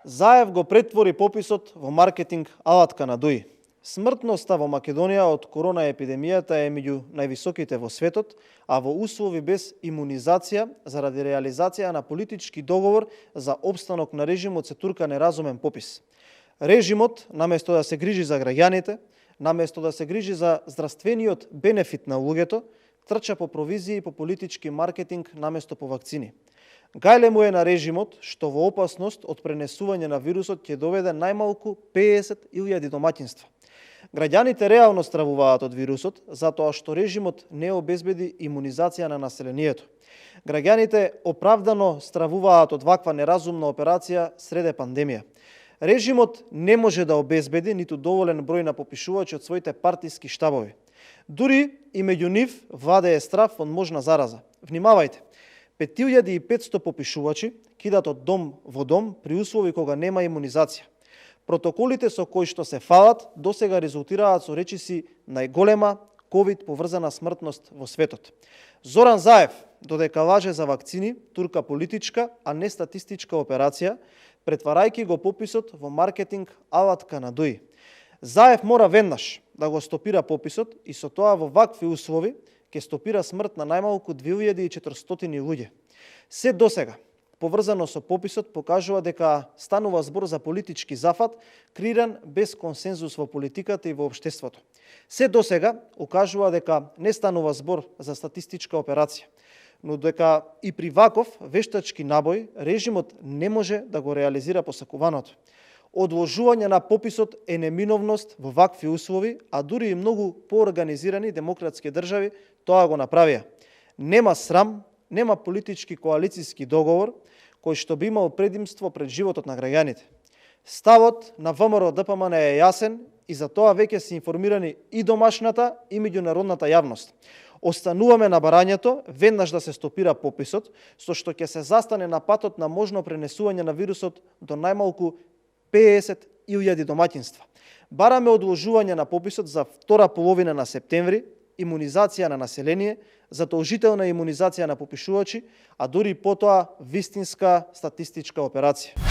Заев го претвори пописот во маркетинг алатка на ДУИ. Смртноста во Македонија од корона епидемијата е меѓу највисоките во светот, а во услови без имунизација заради реализација на политички договор за опстанок на режимот се турка неразумен попис. Режимот, наместо да се грижи за граѓаните, наместо да се грижи за здравствениот бенефит на луѓето, трча по провизии и по политички маркетинг наместо по вакцини. Гајле му е на режимот што во опасност од пренесување на вирусот ќе доведе најмалку 50.000 домаќинства. Граѓаните реално стравуваат од вирусот, затоа што режимот не обезбеди имунизација на населението. Граѓаните оправдано стравуваат од ваква неразумна операција среде пандемија. Режимот не може да обезбеди ниту доволен број на попишувачи од своите партиски штабови. Дури и меѓу нив владее страв од можна зараза. Внимавајте! 5500 попишувачи кидат од дом во дом при услови кога нема имунизација. Протоколите со кои што се фалат досега резултираат со речиси најголема ковид поврзана смртност во светот. Зоран Заев, додека лаже за вакцини, турка политичка, а не статистичка операција, претварајќи го пописот во маркетинг алатка на ДУИ. Заев мора веднаш да го стопира пописот и со тоа во вакви услови ќе стопира смрт на најмалку 2400 луѓе. Се досега, поврзано со пописот, покажува дека станува збор за политички зафат, креиран без консензус во политиката и во општеството. Се досега укажува дека не станува збор за статистичка операција, но дека и при ваков вештачки набој режимот не може да го реализира посакуваното. Одложување на пописот е неминовност во вакви услови, а дури и многу поорганизирани демократски држави тоа го направија. Нема срам, нема политички коалициски договор кој што би имал предимство пред животот на граѓаните. Ставот на ВМРО ДПМН е јасен и за тоа веќе се информирани и домашната и меѓународната јавност. Остануваме на барањето веднаш да се стопира пописот, со што ќе се застане на патот на можно пренесување на вирусот до најмалку 50.000 домаќинства. Бараме одложување на пописот за втора половина на септември, имунизација на население, задолжителна имунизација на попишувачи, а дури потоа вистинска статистичка операција.